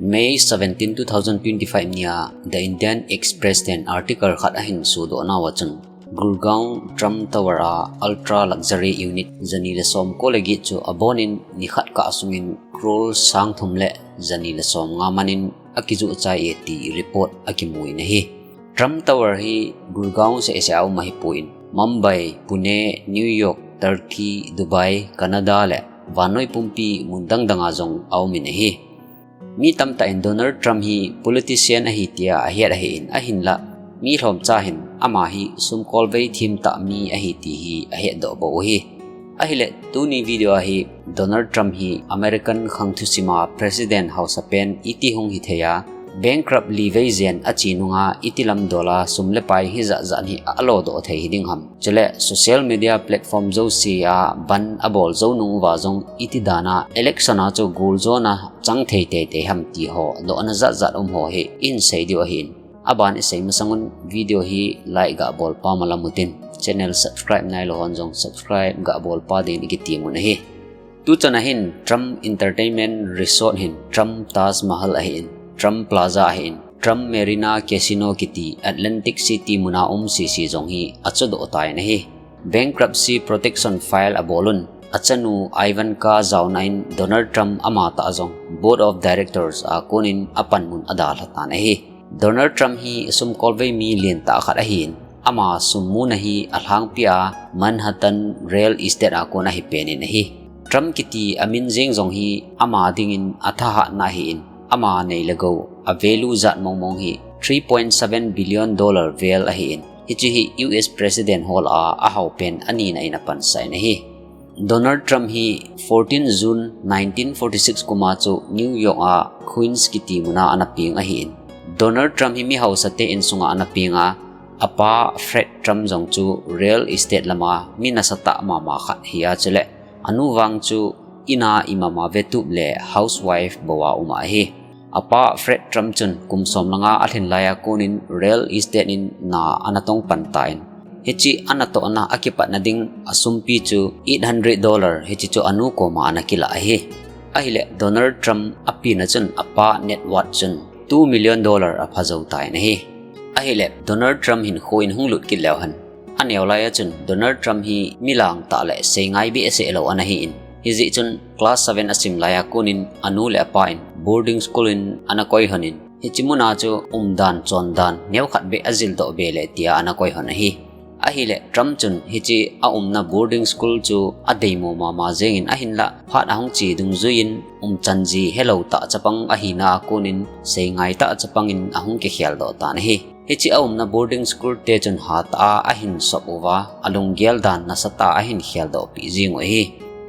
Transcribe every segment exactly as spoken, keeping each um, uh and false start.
May seventeen, two thousand twenty-five nia The Indian Express ten article khat ahin sodoh nauva chun, Gurgaon Trump Tower a ultra luxury unit zani le som ko le get chu abonin nikhat kah sungin crore sang thum le zani le som nga manin akijoh chai e ti report akimu in ahi. Trump Tower hi Gurgaon seh seh a um ahipon, Mumbai, Pune, New York, Turkey, Dubai, Canada le vannoi pumpi mun dang danga jong aumin ahi. Mi tamtah in Donald Trump hi politician ahi tia ahet ahin, ahinla mi lhomcha hin ama hi sumkolvei themtah mi ahi ti hi ahetdoh bou u ahi. Ahile tuni video a hi Donald Trump hi American khang thusima president hausa pen iti hung hithei a, bankrupt livei jen ache nunga iti lam dola sum le pai hijat jat hi alodoh thei hiding ham. Chule social media platform jouse a ban abol jou nung uva jong iti dana election a chu goljona chang thei teitei ham ti ho dohna jat jat um ho hi ihin sei diu ahin. Aban isei masangun video hi like gabol pa malam utin, channel subscribe nailou hon jong subscribe gabol pa din ikitem un ahi. Tuchan a hin Trump Entertainment Resort hin Trump Taj Mahal ahin, Trump Plaza ahin, Trump Marina Casino kiti Atlantic City muna um sese jong hi achodoh tan ahi. Bankruptcy protection file abolun, achanu Ivanka jaona in Donald Trump amatah jong Board of Directors a konin apanmun adalha tan ahi. Donald Trump hi sumkolvei mi lentah khat ahin, ama sum muna hi alhangpia Manhattan Real Estate a kon ahi penin ahi. Trump kiti amin jeng jong hi ama dingin athahatna ahin, ama nei le gou a value jat mongmong hi three point seven billion dollar vel ahin, hiche hi U S President ho lah a ahao pen anina in apansah in ahi. Donald Trump hi fourteen June nineteen forty-six kum a chu New York a Queens kiti muna ana peng ahin. Donald Trump hi mi hausate insunga ana peng a, apa Fred Trump jong chu real estate lama mi nasatah mama khat ahi a, chule anu vang chu ina imama vetup le housewife bou a um ahi. Apa Fred Trump chun kum som le nga alhin laiya konin real estate in na ana tong pan tan, hiche anatohna akipatna ding asumpi chu eight hundred dollar hiche chu anu koma ana kilah ahi. Ahile Donald Trump apena chun apa net worth chun two million dollar apha jou tan ahi. Ahile Donald Trump hinkho in hung lut kit leu hen, aneo laiya chun Donald Trump hi mi langtah le seingai behseh lou ana hin, hijeh chun class seven asim laiya konin anu le apa in boarding school in ana koi lhonin, hiche muna chu umdan chondan neokhat beh ajildoh be le tia ana koi lhon ahi. Ahile Trump chun hiche aumna boarding school chu adeimo mama jengin, ahinla phat ahung che dungjuiyin umchan ji helou tah chapang ahina a konin seingai tah chapangin ahung kikheldoh tan ahi. Hiche aumna boarding school te chun hatah a ahin sop uva, alunggel dan nasatah a ahin kheldoh peh jeng u ahi.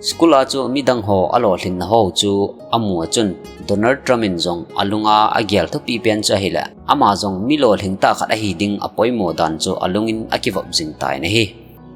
School a chu midang ho alolhinna ho chu amu a chun Donald Trump in jong alunga agel thupi pen chu ahile, ama jong mi lolhing tah khat ahi ding apoimo dan chu alungin akivop jing tan ahi.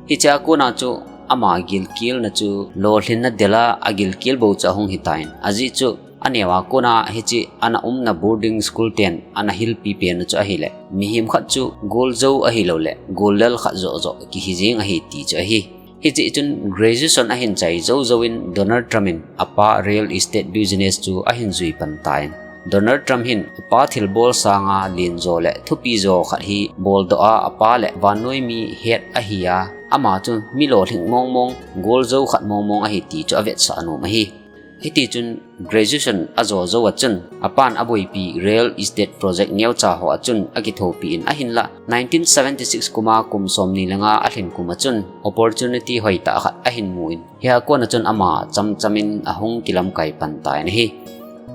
Hichea kona chu ama gilkelna chu lolhinna dela agilkel bou chu ahung hitan, ajeh chu aneo a kona hiche ana umna boarding school ten ana hilpi pen chu ahile, mihem khat chu goljou ahilouleh gollel khat joh joh kihi jeng ahi ti chu ahi. Hijeh chun graduation ahin chai jou jouvin Donald Trump in apa real estate business chu ahin jui pan tan. Donald Trump hin apa thilbol sanga lenjo le thupijo khat hi boldoh a, apa le vannoi mi het ahi a, ama chu mi lolhing mongmong, goljou khat mongmong ahi ti chu avetsah nom ahi. Hitichun graduation ajo jou a chun apan aboipi real estate project neocha ho a chun akithopi in, ahinla nineteen seventy-six kuma kum somni le nga alhin kum a chun opportunity hoitah khat ahin mu in, hia kona chun ama chamchamin ahung kilamkai pan tan ahi.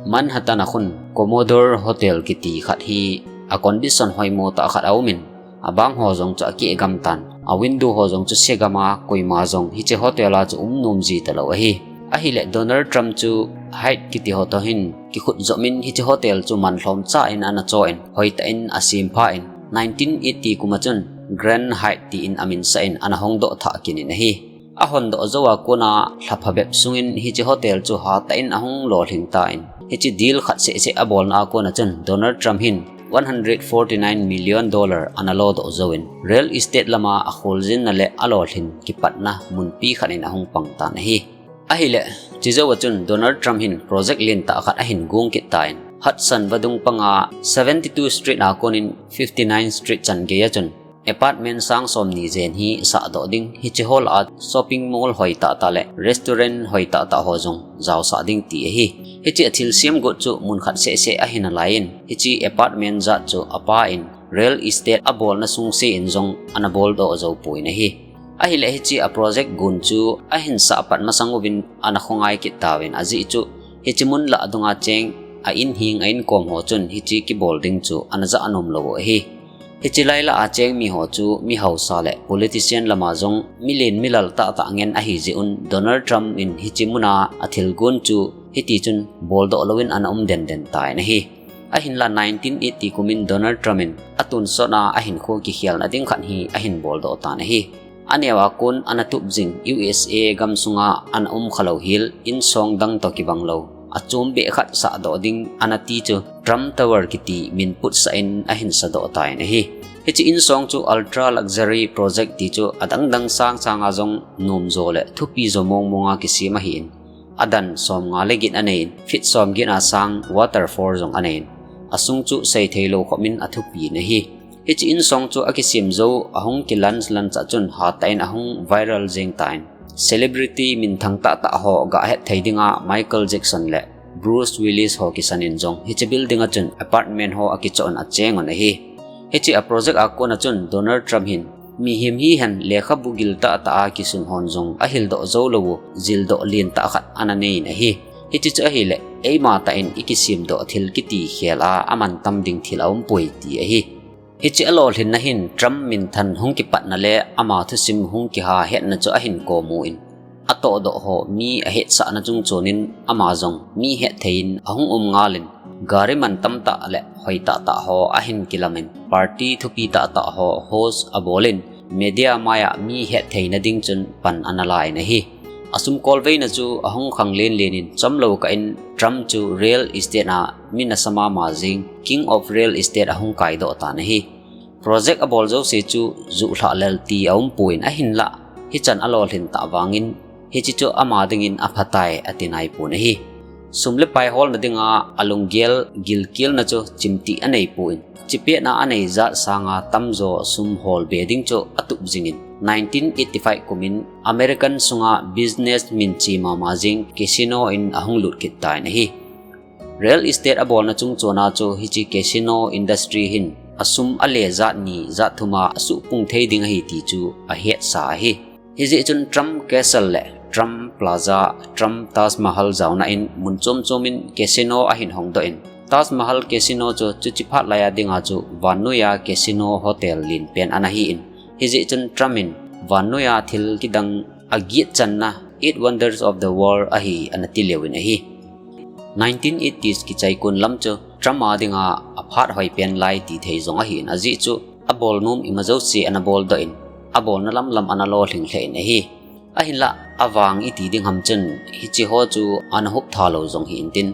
Manhattan a khun Commodore Hotel kiti khat hi a condition hoimo tah khat aumin, abang ho jong chu akeh gam tan, a window ho jong chu segam a, koima jong hiche hotel a chu um nom ji talou ahi. Ahile Donald Trump chu Hyatt kiti ho toh hin kikhut jom in hiche hotel chu man lhomcha in ana cho in, hoitah in asempha in, nineteen eighty kuma chun Grand Hyatt tin aminsah in ana hongdoh thah kit in ahi. Ahondoh jou a kona lhapha bep sungin hiche hotel chu hatah in ahung lolhing tan, hiche deal khat seh seh abolna a kona chun Donald Trump hin one hundred forty-nine million dollar ana lodoh jouvin, real estate lama akholjinna le alolhin kipatna munpi khat in ahung pang tan ahi. Ahile, chujou a chun Donald Trump hin project lentah khat ahin gong kit tan, Hudson vadung panga seventy-two Street a konin fifty-nine Street chan gei a chun apartment sang somni jen hi sahdoh ding, hiche ho lah a shopping mall hoi tahtah le restaurant hoi tahtah ho jong jaosah ding ti ahi. Hiche a thilsem got chu mun khat sehseh ahi nalaiyin, hiche apartment jat chu apa in real estate abolna sungse in jong ana boldoh jou pon ahi. Ahileh hiche a project gon chu ahin sah pat masang uvin ana khongai kit tauvin, ajeh chu hiche mun lah dunga cheng a in hing a inkom ho chun hiche kibol ding chu ana ja nom lou u ahi. Hiche lai lah a cheng mi ho chu mi hausa le politician lama jong milen milal tahtah ngen ahi jeh un Donald Trump in hiche muna athil gon chu hiti chun boldoh louvin ana um denden tan ahi. Ahinlah nineteen eighty kumin Donald Trump in atonsot a ahinkho kikhelna ding khat hi ahin boldoh tan ahi. Aneo a kon ana tup jing U S A gam sunga ana um khalou hel insong dang toh kibang lou, achom beh khat sahdoh ding ana ti chu Trump Tower kiti min putsah in ahin sadoh tan ahi. Hiche insong chu ultra luxury project ti chu adang dang sang sanga jong nom jo le thupi jo mong monga kisem ahin, adan somnga le get anei in, feet somget a sang waterfall jong anei in, asung chu seithei lou khop in athupi in ahi. Hiche insong chu akisem jou ahung kilaunch launch a chun hatah in ahung viral jeng tan, celebrity minthang tahtah ho gahet thei dinga Michael Jackson le Bruce Willis ho kisan in jong hiche building a chun apartment ho akichoh un acheng un ahi. Hiche a project a kon a chun Donald Trump hin mihem hihen lekhabu gil tahtah a kisun hon jong ahildoh jou lou u jildoh lentah khat ana nei in ahi. Hiche chu ahileh eima tah in ikisemdoh thil kiti khel a amantam ding thil aumpoi ti ahi. Hiche alolhinna hin Trump minthan hung kipatna le ama thusim hung kiha hetna chu ahin komu in, atohdoh ho mi ahetsahna chungchon in ama jong mi hetthei in ahung um ngal in, gari mantam tah le hoi tahtah ho ahin kilam in, party thupi tahtah ho host abol in, media maiya mi hettheina ding chun pan ana la in ahi. Asumkolveina chu ahung khang lenlen in, chomlou kah in Trump chu real estate a mi nasa mama jing, King of Real Estate ahung kaidoh tan ahi. Project abol jouse chu juhlhah lel ti aumpon ahinlah, hichan alolhin tah vangin hiche chu ama dingin aphatai ati naipon ahi. Sum le pai holna dinga alunggel gilkelna chu chimtih aneipon, chipetna anei jat sanga tamjo sum holbe ding chu atup jingin, nineteen eighty-five kumin American sunga business minche mama jing casino in ahung lut kit tan ahi. Real estate abolna chungchona chu hiche casino industry hin asum ale jat ni jat thuma asuhpung thei ding ahi ti chu ahetsah ahi. Hijeh chun Trump Castle le Trump Plaza, Trump Taj Mahal jaona in mun chom chom in casino ahin hongdoh in, Taj Mahal Casino chu chuche phat laiya dinga chu vannoiya casino hotel lenpen ana hi in, hijeh chun Trump in vannoiya thil kidang aget channa Eight Wonders of the World ahi ana ti leu in ahi. Nineteen eighties kichai kon lam chu Trump a dinga aphat hoipen lai tithei jong ahin, ajeh chu abolnom ima jouse ana boldoh in, abolna lamlam ana lolhing lheh in ahi. Ahinlah avang iti ding ham chun hiche ho chu ana huptha lou jong hi intin,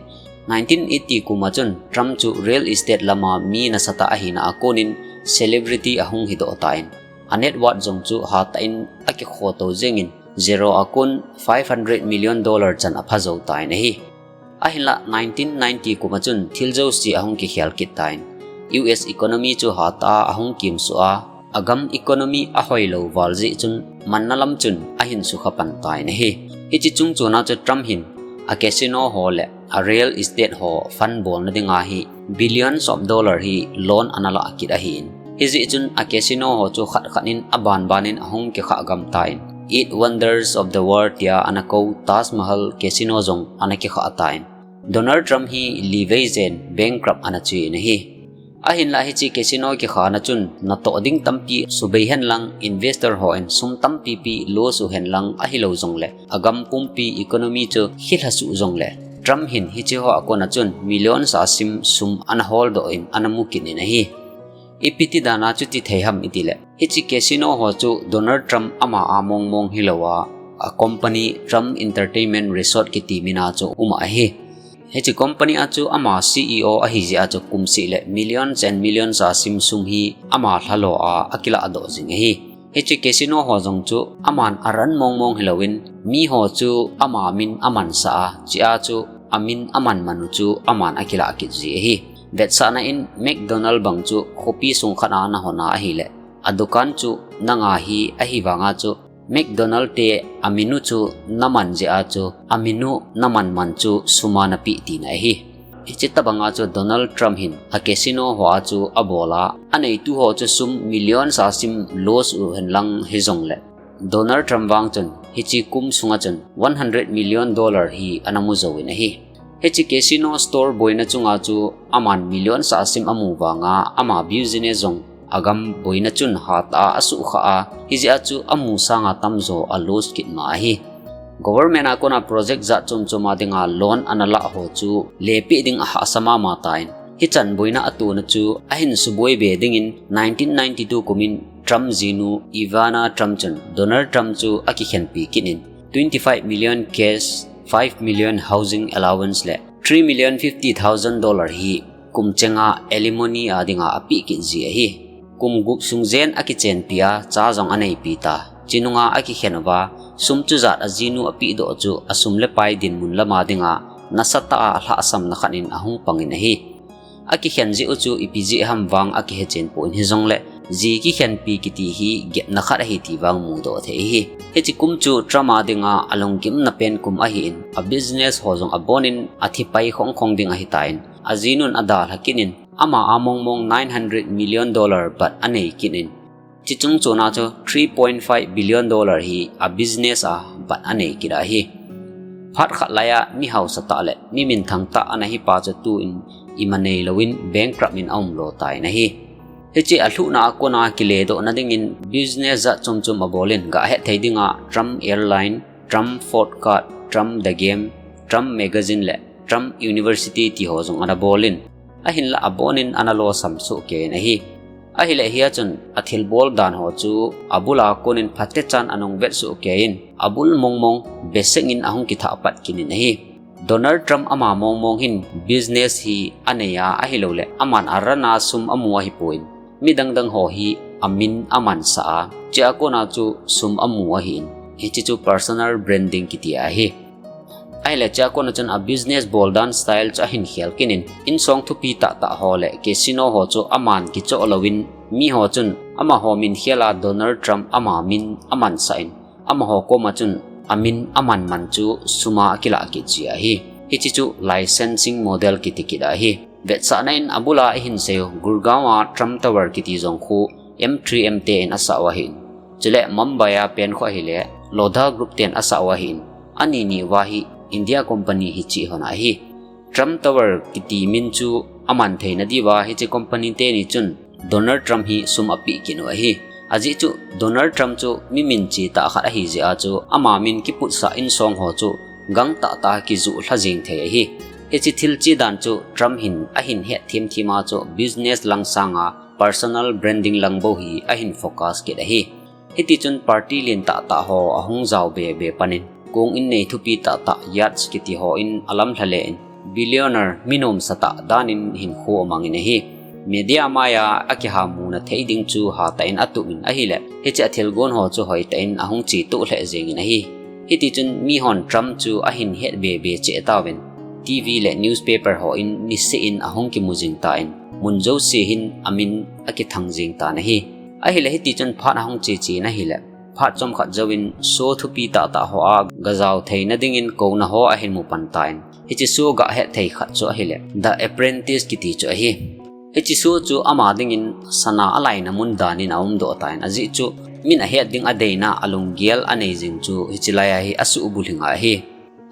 nineteen eighty kuma chun Trump chu real estate lama mi nasatah ahina a konin celebrity ahung hidoh tan, a net worth jong chu hatah in akikhoto jengin, zero a kon five hundred million dollar chan apha jou tan ahi. Ahinlah nineteen ninety kuma chun thil jouse ahung kikhel kit tan, U S economy chu hatah a ahung kimsuh a, agam economy ahoilou val jeh chun manna lam chun ahin sukha pan tan ahi. Hiche chungchona chu Trump hin a casino ho le a real estate ho fund bolna dinga hi billions of dollar hi loan ana lah kit ahin, hijeh chun a casino ho chu khat khat in aban ban in ahung kikhah gam tan, Eight Wonders of the World tia ana kou Taj Mahal Casino jong ana kikhah tan, Donald Trump hi livei jen bankrupt ana chu in ahi. Ahinlah hiche casino kikhana chun natoh ding tampi subei henlang, investor hon sum tampi pi loss u henlang, ahilou jongle agam pumpi economy chu khilha suh jongle Trump hin hiche hoa kona chun millions a sim sum ana holdoh in ana mu kit in ahi. Ipi ti dana chuti thei ham itileh, hiche casino ho chu Donald Trump ama a mong mong hilouva, a company Trump Entertainment Resort kiti mina chu um ahi. Hiche company a chu ama C E O ahi jeh a chu kumseh le millions and millions a sim sum hi ama lhalo a akiladoh jing ahi. Hiche casino ho jong chu aman aran mong mong hilouvin, mi ho chu ama min amansah a, chea chu amin aman man u chu aman akilah kit ji ahi. Vetsahna in McDonald bang chu khopi sung khat a nahon a ahileh, adukan chu nanga hi ahivanga chu McDonald te amin u chu naman jeh a chu amin u naman man chu sum a napeh tina ahi. Hiche tabanga chu Donald Trump hin a casino hoa chu abol a, aneitu ho chu sum million sa sim loss u henlang hijongleh, Donald Trump vang chun hiche kum sunga chun one hundred million dollar hi ana mu jouvin ahi. Hiche casino store boina chunga chu aman million sa sim amu vanga ama business jong agam boina chun hatah a asukha a, hijeh a chu amu sanga tamjo a loss kit ma ahi. Government a kona project jat chom chom a dinga loan ana lah ho chu lepeh ding ahahsa mama tan, hichan boina atona chu ahin suboi be dingin nineteen ninety-two kumin Trump jinu Ivana Trump chun Donald Trump chu akikhenpi kit in twenty-five million cash, five million housing allowance le three million fifty thousand dollar hi kum chenga alimony a dinga apeh kit ji ahi. Kum gup sung jen akichenpi a, cha jong aneipi ta. Chinunga akikhen uva, sum chujat ajinu apeh doh chu asum le pai dinmun lama dinga nasatah a alhahsamna khat in ahung pangin ahi. Akikhen jeh u chu ipi jeh ham vang akihechen pon hijongleh, ji kikhenpi kiti hi gepna khat ahi ti vang mudoh thei ahi. Hiche kum chu Trump a dinga alunggimna pen kum ahin, a business ho jong abonin athi pai khong khong ding ahitan, ajinun adalha kit in, ama a mong mong nine hundred million dollar bat anei kit in, chuche chungchona chu three point five billion dollar hi a business a bat anei kit ahi. Phat khat laiya mi haosa tah le mi minthang tah ana hipa chu tun ima neilouvin bankrupt in aumlo tan ahi. Hiche alhuhna a kona kiledohna dingin business jat chom chom abolin, gahet thei dinga Trump Airline, Trump Ford Card, Trump The Game, Trump Magazine le Trump University ti ho jong ana bolin, ahinlah abonin ana losam soh keiyin ahi. Ahileh hia chun athilbol dan ho chu abula konin phatechan anung vet soh keiyin, abul mong mong besengin ahung kithah pat kit in ahi. Donald Trump ama mong mong hin business hi anei a, ahilouleh aman a run a sum amu ahipon, midang dang ho hi amin amansah a, chea kona chu sum amu ahin, hiche chu personal branding kiti ahi. Ahileh chea kona chun a business boldan style chu ahin khel kit in, insong thupi tah tah ho le casino ho chu aman kichoh louvin, mi ho chun amaho min khel a Donald Trump ama min amansah in, amaho koma chun amin aman man chu sum a akilah kit ji ahi. Hiche chu licensing model kiti kit ahi. Vetsahna in abula ihin seiyu, Gurgaon a Trump Tower kiti jong khu M three M ten asah u ahin, chule Mumbai a pen khu ahileh Lodha Group ten asah u ahin, ani ni uva hi India company hi chih hon ahi. Trump Tower kiti min chu aman theina diuva hiche company teni chun Donald Trump hi sum apeh kit u ahi. Ajeh chu Donald Trump chu mi min che tah khat ahi jeh a chu ama min kiputsah insong ho chu gangtah tah a kijoh lha jeng thei ahi. Hiche thil che dan chu Trump hin ahin het thim thim a chu business lang sanga personal branding lang bou hi ahin focus kit ahi. Hitichun party lentah tah ho ahung jao be be panin, kong innei thupi tah tah yachts kiti hon alamlha le in, billionaire mi nomsa tah danin hinkho amangin ahi. Media maiya akihamuna thei ding chu hatah in atup in ahileh, hiche athilgon ho chu hoitah in ahung chetuh lheh jengin ahi. Hitichun mihon Trump chu ahin het be be cheh tauvin, TV le newspaper hon niseh in ahung kimu jing tan, mun jouse hin amin akithang jing tan ahi. Ahileh hitichun phat ahung che che in ahileh, phat chomkhat jouvin show thupi tah tah hoa gajao theina dingin kouna ho ahin mu pan tan, hiche show gahet thei khat chu ahileh The Apprentice kiti chu ahi. Hiche show chu ama dingin sana alaina mun danin aumdoh tan, ajeh chu min ahet ding adeina alunggel anei jing chu hiche laiya hi asuhbulhing ahi.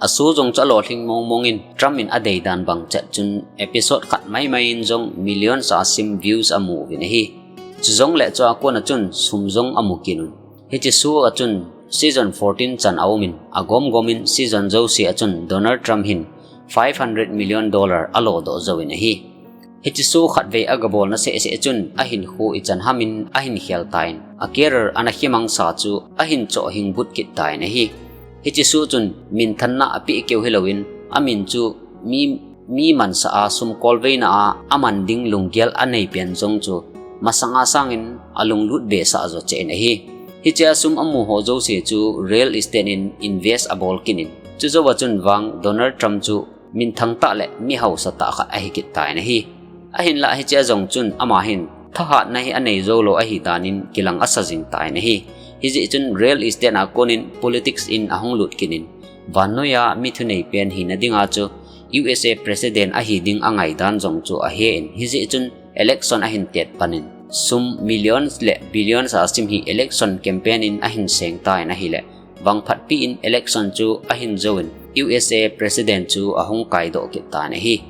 A show jong chu alolhing mong mong in, Trump in adei dan bang chet chun episode khat mai mai in jong million sa sim views amu uvin ahi. Chujongleh chua kona chun sum jong amu kit un. Hiche show a chun season fourteen chan aumin, agom gom in season jouse a chun Donald Trump hin five hundred million dollar alodoh jouvin ahi. Hiche show khatvei agabolna seh seh chun ahinkho ichan hamin ahin khel tan, a career ana khimangsa chu ahin chohhing but kit tan ahi. Hiche show chun minthanna apeh keu hilouvin, amin chu mi, mi mansah a sum kolveina a aman ding lunggel anei pen jong chu masanga sangin alunglut be sah jo cheh in ahi. Hichea sum amu ho jouse chu real estate in invest abol kit in, chujouva chun vang Donald Trump chu minthang tah le mi hausa tah khat ahi kit tan ahi. Ahinlah hiche a jong chun ama hin thahatna hi anei jou lou ahi danin kilang asa jing tan ahi. Hijeh chun real estate a konin politics in ahung lut kit in, vannoiya mi thunei pen hina dinga chu U S A President ahi ding angai dan jong chu ahen, hijeh chun election ahin tet panin sum millions le billions a sim hi election campaign in ahin seng tan ahile, vangphatpi in election chu ahin jouvin U S A President chu ahung kaidoh kit tan ahi.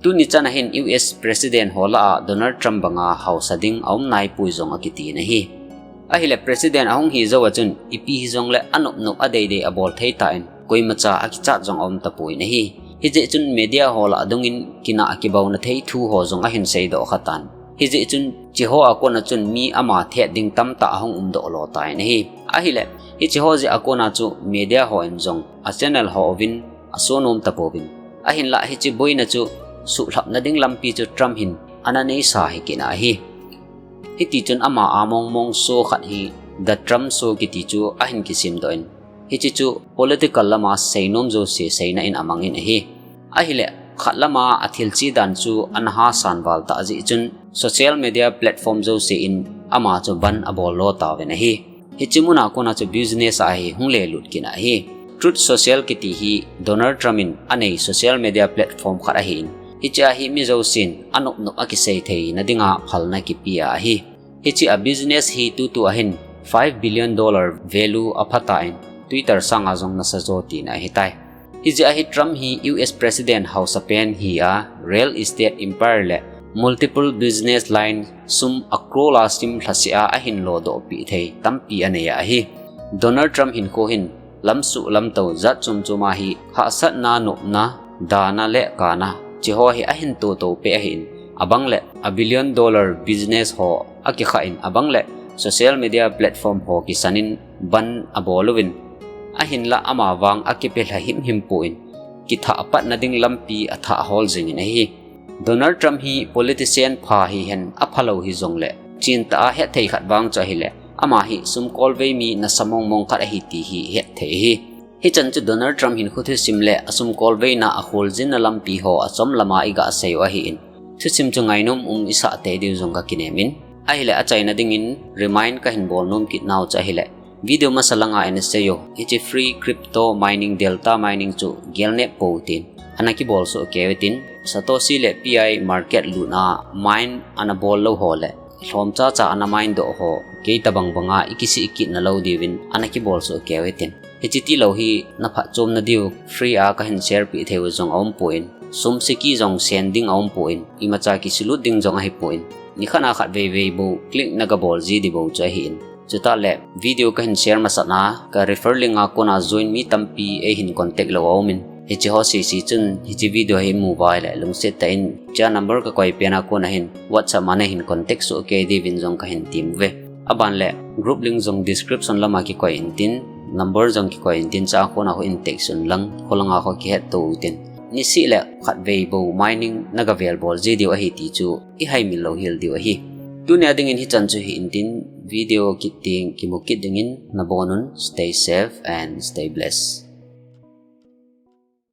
Tuni chan ahin U S President ho lah a Donald Trump banga hausa ding aum naipoi jong akiti in ahi. Ahile President ahung hi jou a chun ipi hijongle anop nop a deidei abol thei tan, koimacha akichat jong aum tapon ahi. Hijeh chun media ho lah dungin kinah kibauna thei thu ho jong ahin seidoh kha tan. Hijeh chun hiche ho a kona chun mi ama thet ding tamtah ahung umdoh lou tan ahi. Ahile hiche ho jeh a kona chu media hon jong a channel ho uvin asonom tapouvin. Ahinlah hiche boina chu suhlhapna ding lampi chu Trump hin ana neisa hi kit in ahi. Hiti chun ama a mongmong show khat hi The Trump Show kiti chu ahin kisemdoh in, hiche chu political lama seinom jouse seina in amangin ahi. Ahile khat lama athil che dan chu ana hasan val tah jeh chun social media platform jouse in ama chu ban abol lou tauvin ahi. Hiche muna kona chu business a hi hung lelut kit in ahi. Truth Social kiti hi Donald Trump in anei social media platform khat ahin, hiche a hi mi jousen anop nop a kisei theina dinga phalna kipe ahi. Hiche a business hi tutu ahin five billion dollar value apha tan, Twitter sanga jong nasa jo tina ahitai. Hijeh a hi Trump hi U S President hausa pen hi a, real estate empire le multiple business line sum a crore a sim lhaseh a ahin lodoh peh thei tampi anei ahi. Donald Trump hinkho hin lamsuh lamtou jat chom chom a hi hahsatna, nopna, dana le kana, hiche ho hi ahin toto peh ahin, abang le a billion dollar business ho akikha in, abang le social media platform ho kisan in ban abol uvin, ahinlah ama vang akipe lha himhim pon, kithah apatna ding lampi athah hol jingin ahi. Donald Trump hi politician pha hihen aphalou hijongle, chentah a hetthei khat vang chu ahile, ama hi sumkolvei mi nasa mongmong khat ahi ti hi hetthei ahi. Hichan chu Donald Trump hinkho thusim le asumkolveina akholjinna lampi ho achom lama iga sei u ahin, thusim chu ngainom um isah tei diu jong kakinem in. Ahile achaina dingin remind kahin bol nom kit nau chu ahile, video masa langa ina sei u, hiche free crypto mining, Delta Mining chu gelnep pou tin ana kibol soh kei utin, Satoshi le Pi market lutna mine ana bol lou ho le lhomcha cha ana mine doh ho, kei tabang banga ikisih kit nalou diuvin ana kibol soh kei utin. Hiche tilou hi naphatchomna diu free a kahin share peh thei u jong aumpon, sum siki jong sen ding aumpon, imacha kisulut ding jong ahipon, nikhat a khatvei vei bou click nagabol ji dibou chu ahin. Chutah le video kahin share masatna ka refer link a kona join mi tampi eihin contact lou aumin, hiche ho sese chun hiche video hi imu uva ahile lungset tah in hichea number kakoi pen a kona hin WhatsApp a nahin contact soh kei diuvin jong kahin tem uve. Aban le group link jong description lama kikoi intin, number jong kikoi intin, chua kona khu in text unlang, kholanga khu kihetto utin. Nisih le khatvei bou mining nagavel bol ji diu ahi ti chu ihaimil louhel diu ahi. Tunia dingin hichan chu hi intin, video kit teng kimu kit dingin nabonun stay safe and stay blessed.